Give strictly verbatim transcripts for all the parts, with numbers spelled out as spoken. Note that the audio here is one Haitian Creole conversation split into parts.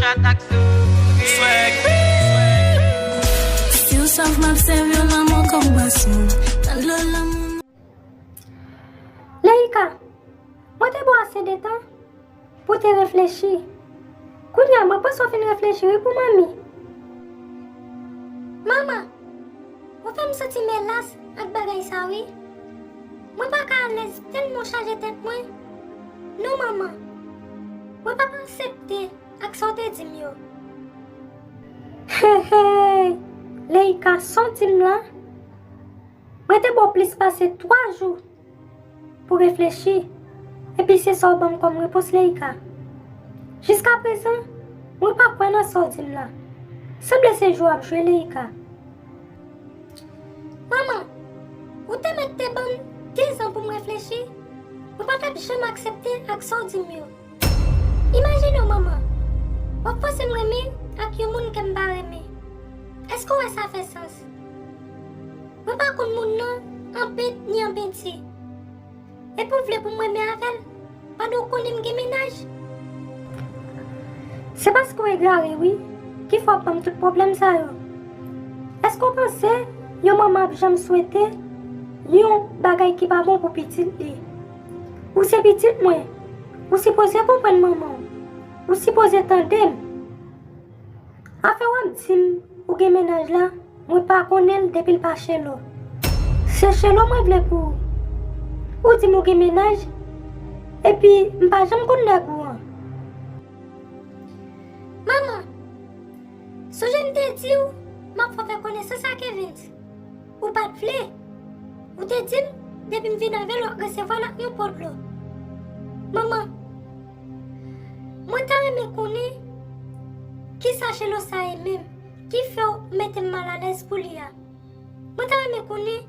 Si w swav, m ap sèvi w lanmou kòm bwason. Nan dlo lanmou. Leïka, mwen te ba w ase de tan pou w te reflechi. Kounye a, mwen panse w fin reflechi wi pou manmi. Manman, ou fè m santi m elas ak bagay sa wi. Mwen pa ka alèz tèlman w chaje tèt mwen. Non, manman. Mwen p ap aksepte ak sa w te di m yo. Hey, hey! Leïka, sa w di m la? Mwen te ba w plis pase twa jou pou reflechi, epi se sa w ban m kòm repons, Leïka. Jiskaprezan, mwen pa kwè nan sa w di m la. Sanble se jwe w ap jwe, Leïka. Manman, ou te mèt te ban m de zan pou m reflechi, mwen pa t ap janm aksepte ak sa w di m yo. Imajine w, manman, w ap fòse m renmen ak yon moun ke m pa renmen. Èske w wè sa fè sans? Mwen pa konn moun nan an pent ni an penti. Epi w vle pou m renmen avè l pandan w konnen m gen mennaj? Se paske w egare wi ki fè w ap ban m tout pwoblèm sa yo. Èske w panse yon manman ap janm swete yon bagay ki pa bon pou pitit li? Ou se pitit mwen. Ou sipoze konprann manman w. Ou sipoze tande m. Afè w ap di m ou gen mennaj la, mwen pa konnen l depi l pa Chelo. Se Chelo mwen vle pou ou. Ou di m ou gen mennaj, epi m pa janm konn nèg ou an. Manman, sonje m te di w m ap fè w fè konesans ak Evens. Ou pa t vle. Ou te di m, depi m vin avè l, w ap resevwa l ak yon po dlo. Manman, mwen ta renmen konnen kisa Chelo sa ye menm, ki fè w mete m malalèz pou li a. Mwen ta renmen konnen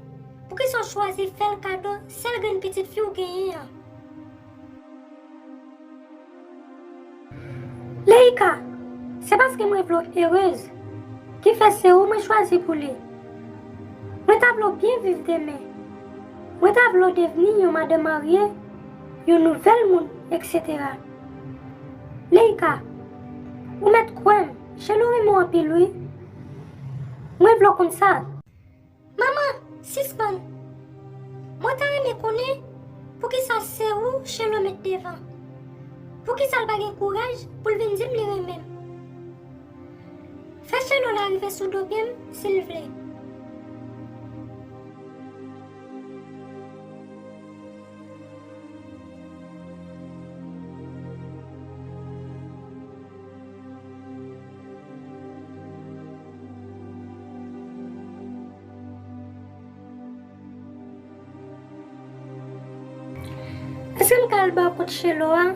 poukisa w chwazi fè l kado sèl grenn pitit fi w genyen an. Leïka, se paske mwen vle w erez ki fè se ou mwen chwazi pou li. Mwen ta vle w byen viv demen. Mwen ta vle w devni yon madanm marye, yon nouvèl moun, etsetera. Leïka, ou mèt kwè m, Chelo renmen w anpil wi. Mwen vle w konn sa. Manman, sispann! Mwen ta renmen konnen poukisa se ou Chelo met devan. Poukisa l pa gen kouraj pou l vin di m li renmen m? Fè Chelo la rive sou do pye m, si l vle. Èske m ka al bò kot Chelo a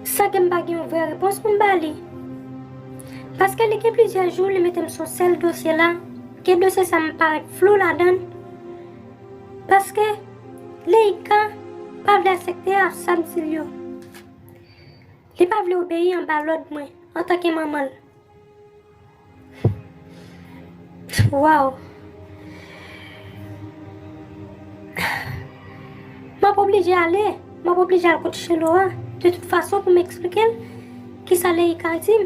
san ke m pa gen yon vrè repons pou m ba li? Paske li gen plizyè jou li mete m sou sèl dosye la, ke dosye sa m parèt flou ladan l. Paske Leïka pa vle aksepte ak sa m di l yo. Li pa vle obeyi anba lòd mwen antanke manman l. Waw. M ap oblije ale. M ap oblije al kot Chelo a. De tout fason, pou m eksplike l kisa Leïka di m.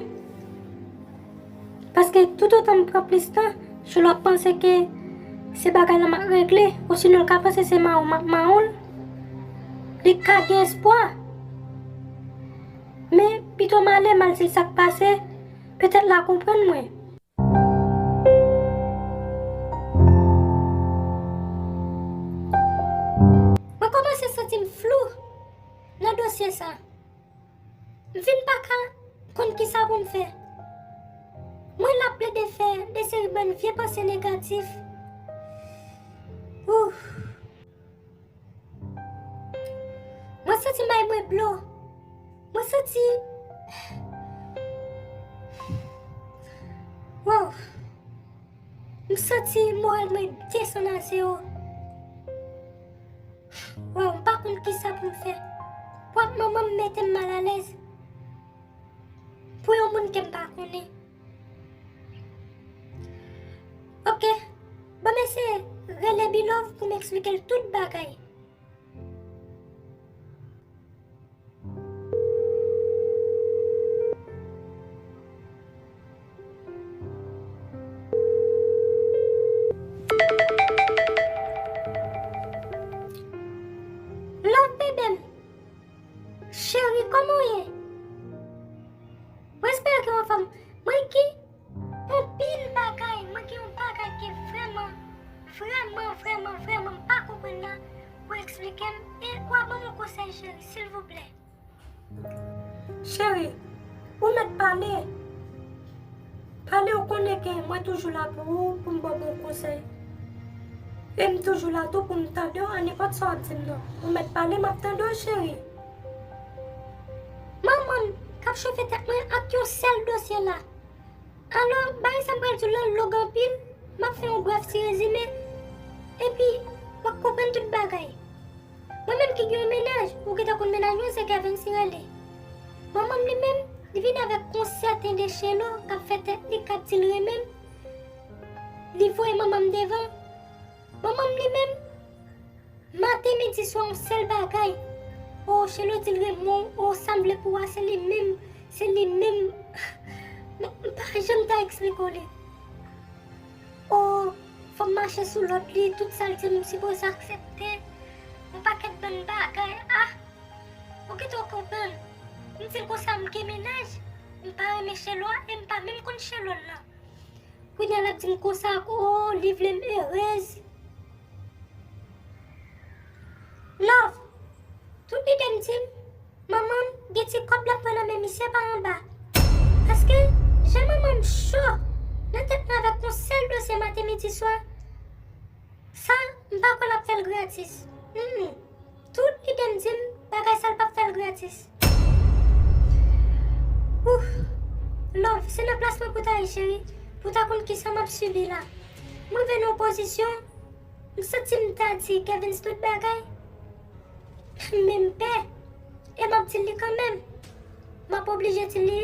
Paske toutotan m pran plis tan, Chelo ap panse ke se bagay la m ap regle, osinon l ka panse se mawon m ap mawon l. Li ka gen espwa. Men, pito m ale, m al di l sa k pase, petèt l a konprann mwen. Mwen kòmanse santi m flou nan dosye sa. M fin pa ka konn kisa pou m fè. Mwen la plede fè de seri bann vye panse negatif. Ouf. Mwen santi may mwen blo. Mwen santi, wow. M santi moral mwen desann a zewo. Waw, m pa konn kisa pou m fè. Pwòp manman m mete m malalèz pou yon moun ke m pa konnen. Oke, ban m eseye rele Bilove pou m eksplike l tout bagay. Cheri, kòman w ye? Mwen espere ke w anfòm. Mwen gen anpil bagay, mwen gen yon bagay ki vrèman, vrèman, vrèman, vrèman m pa konprann nan pou w eksplike m e w ap ban m yon konsèy, cheri, silvouplè. Cheri, ou mèt pale. Pale, ou konnen ke mwen toujou la pou ou, pou m ba w bon konsèy. E m toujou la tou pou m tande w a nenpòt sa w ap di m nan. Ou mèt pale, m ap tande w, cheri. Manman m k ap chofe tèt mwen ak yon sèl dosye la. Alò, bagay sa m pral di w lan long anpil, m ap fè yon brèf ti rezime, epi w ap konprann tout bagay. Mwen menm ki gen yon mennaj, ou gentan konn mennaj mwen, se Kevens ki rele. Manman m li menm, li vin avèk yon sèten Dechelo k ap fè tèt li, k ap di l renmen m. Li voye manman m devan. Manman m li menm, maten, midi, swa, yon sèl bagay. O, Chelo di l renmen w, o, sa m vle pou w a, se li menm, se li menm. M, m pa janm ta eksplike w li. O, fò m mache sou lòd li, tout sa l di m, m sipoze aksepte. Yon pakèt bann bagay, ah! Ou gentan konprann. M di l konsa m gen mennaj, m pa renmen Chelo a, e m pa menm konn Chelo l lan. Kounye a l ap di m konsa, o, li vle m erez. Love, tout lide m di m, manman m gen ti kòb l ap pran nan men misye pa anba. Paske, jan manman m cho nan tèt mwen avèk yon sèl dosye maten, midi, swa, sa, m pa kwè l ap fè l gratis. Mm, mm. Tout lide m di m, bagay sa l p ap fè l gratis. Ouf! Love, se nan plas mwen pou w ta ye, cheri, pou w ta konn kisa m ap sibi la. M rive nan yon pozisyon, m santi m ta di Kevens tout bagay. Men m pè. E m ap di l li kanmenm. M ap oblije di l li,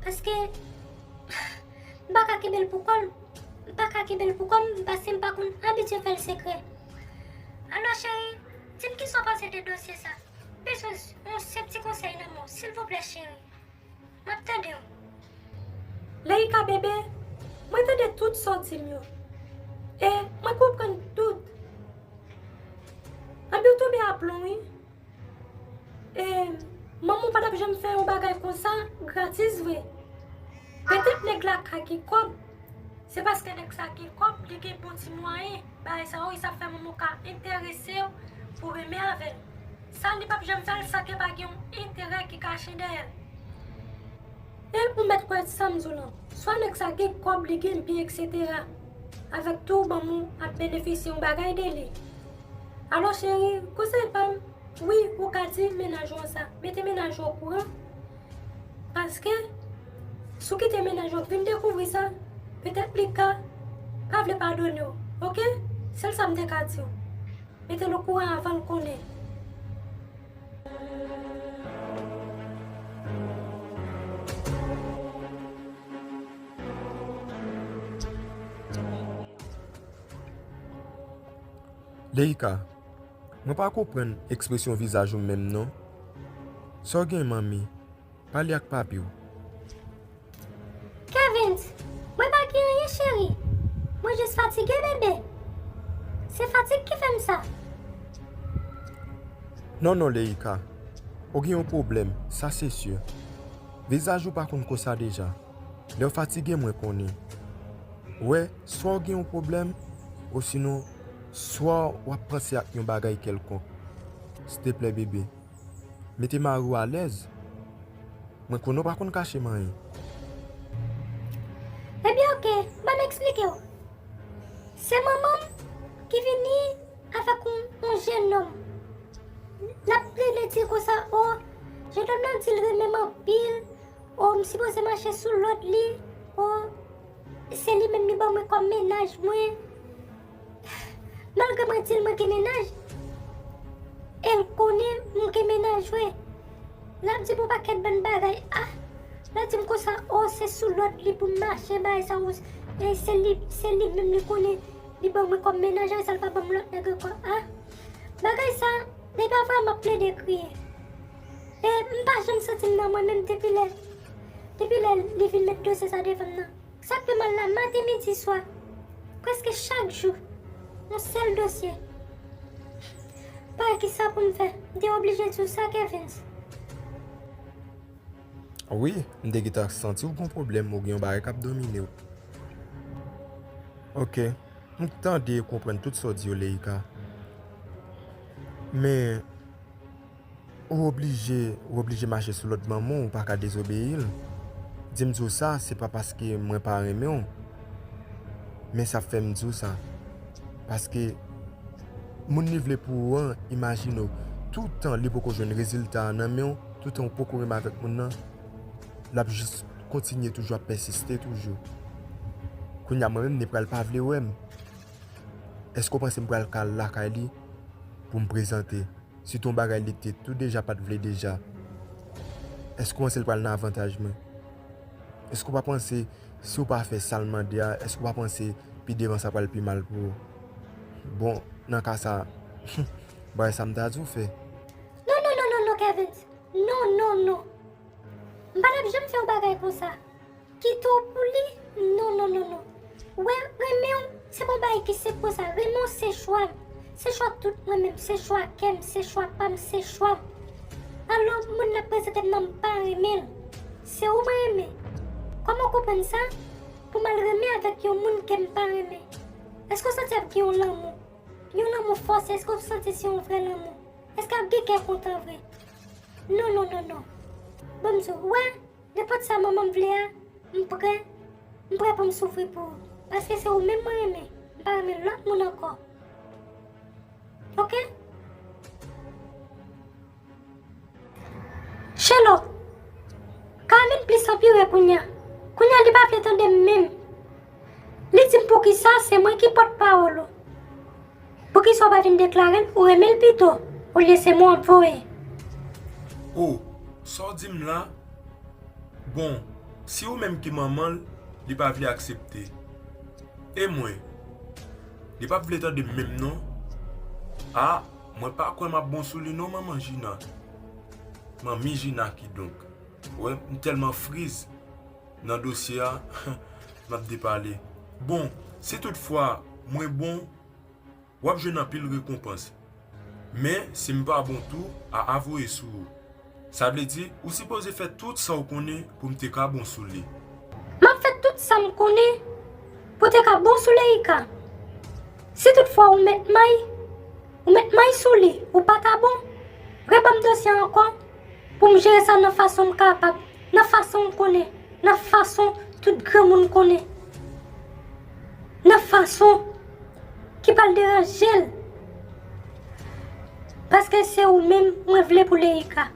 paske m pa ka kenbe l pou kò m. M pa ka kenbe l pou kò m, paske m pa konn abitye fè l sekrè. Alò, cheri, di m kisa w panse de dosye sa. M bezwen yon senp ti konsèy nan men w, silvouplè, cheri. M ap tande w. Leïka, bebe, mwen tande tout sa w di m yo. E mwen konprann tout. Anpi w tonbe a plon, wi. E manman w pa t ap janm fè yon bagay konsa gratis vre. Petèt nèg la ka gen kòb. Se paske nèg sa gen kòb, li gen bon ti mwayen. Bagay sa yo, wi, sa fè manman w ka enterese w pou renmen avè l. Sa li p ap janm fè l san ke pa gen yon enterè ki kache dèyè l. E ou mèt kwè sa m di w lan. Swa nèg sa gen kòb, li gen byen, etsetera. Avèk tou, manman w ap benefisye yon bagay de li. Alò, cheri, konsèy pa m, wi, ou ka di mennaj ou an sa. Mete mennaj ou okouran. Paske, si w kite mennaj ou vin dekouvri sa, petèt li ka pa vle padone w, oke? Sèl sa m te ka di w. Mete l okouran avan l konnen. Leïka, mwen pa konprann ekspresyon vizaj ou menm non. Sa w gen, manmi? Pale ak papi w. Kevens, mwen pa gen anyen, cheri. Mwen jis fatige, bebe. Se fatig ki fè m sa. Non, non, Leïka. Ou gen yon pwoblèm, sa se si. Vizaj ou pa konn konsa deja. Lè w fatige, mwen konnen. Ou wè, swa w gen yon pwoblèm, osinon, swa w ap panse ak yon bagay kèlkonk. Silteplè, bebe. Mete mari w alèz. Mwen konnen w pa konn kache m anyen. Ebyen, oke, ban m eksplike w. Se manman m ki vini avèk yon, yon jennonm. L ap plede di konsa, o, jennonm nan di l renmen m anpil, o, m sipoze mache sou lòd li, o, se li menm li ban mwen kòm mennaj mwen. Malgre mwen di l mwen gen mennaj, e l konnen m gen mennaj vre. L ap di m yon pakèt bann bagay, ah, l ap di m konsa, o, se sou lòd li pou m mache, bagay sa yo, e se li, se li menm li konnen li ban mwen kòm mennaj, sa l pa ban m lòt nèg ankò, ah. Bagay sa, depi avan m ap plede kriye. E m pa janm santi m nan mwen menm depi lè, depi lè li vin met dosye sa devan m nan. Sa k pi mal la, maten, midi, swa, prèske chak jou, yon sèl dosye. Pa wè kisa pou m fè, m te oblije di w sa, Kevens. Wi, m te gentan santi w gen yon pwoblèm, ou gen yon bagay k ap domine w. Ok, m tande e konprann tout sa w di yo, Leïka. Men, ou oblije, ou oblije mache sou lòd manman w, ou pa ka dezobeyi l. Di m di w sa, se pa paske mwen pa renmen w, men sa fè m di w sa. Paske moun li vle pou ou an, imajine w, toutan li poko jwenn rezilta a nan men w, toutan ou poko renmen avèk moun nan, l ap jis kontinye toujou, ap pèsiste toujou. Kounye a, mwen menm, li pral pa vle wè m. Èske w panse m pral ka al lakay li pou m prezante? Sitou yon bagay li te tou deja pa t vle deja. Èske w panse l pral nan avantaj mwen? Èske w pa panse, si w pa fè sa l mande a, èske w pa panse pi devan sa pral pi mal pou ou? Bon, nan ka sa, bagay sa m ta di w fè. Non, non, non, non, non, Kevin. Non, non, non. M pa t ap janm fè yon bagay konsa. Kite w pou li? Non, non, non, non. Ou wè, renmen w, se pa yon bagay ki senp konsa. Renmen w, se chwa m. Se chwa tout mwen menm. Se chwa kè m. Se chwa pa m. Se chwa m. Alò, moun n ap prezante m nan, m pa renmen l. Se ou mwen renmen. Kòman w konprann sa? Pou m al renmen avèk yon moun ke m pa renmen? Èske w santi ap gen yon lanmou? Yon lanmou fòse, èske w santi se yon vrè lanmou? Èske ap gen kè kontan vre? Non, non, non, non. Ban m di w, wè, nenpòt sa manman m vle a, m prè, m prè pou m soufri pou ou. Paske se ou menm mwen renmen, m pa renmen lòt moun ankò. Ok? Chelo, Carmen plis anpire kounye a. Kounye a li pa vle tande m menm. Li di m poukisa se mwen ki pòtpawòl ou. Poukisa w pa vin deklare l ou renmen l pito, olye se mwen w ap voye? O, sa w di m la? Bon, si ou menm ki manman l, li pa vle aksepte. E mwen? Li p ap vle tande m menm non. A, mwen pa kwè m ap bon sou li non, manman Jina. Manmi Jina kidonk. Wè, m tèlman friz nan dosye a, m ap depale. Bon, si toutfwa mwen bon, w ap jwenn anpil rekonpans. Men, si m pa bon tou, a a voye sou ou. Sa vle di, ou sipoze fè tout sa w konnen pou m te ka bon sou li. M ap fè tout sa m konnen pou w te ka bon sou Leïka. Si toutfwa ou mèt may, ou mèt may sou li, ou pa ka bon, reban m dosye a ankò pou m jere sa nan fason m kapab, nan fason m konnen, nan fason tout granmoun konnen, nan fason ki pral deranje l. Paske se ou menm mwen vle pou Leïka.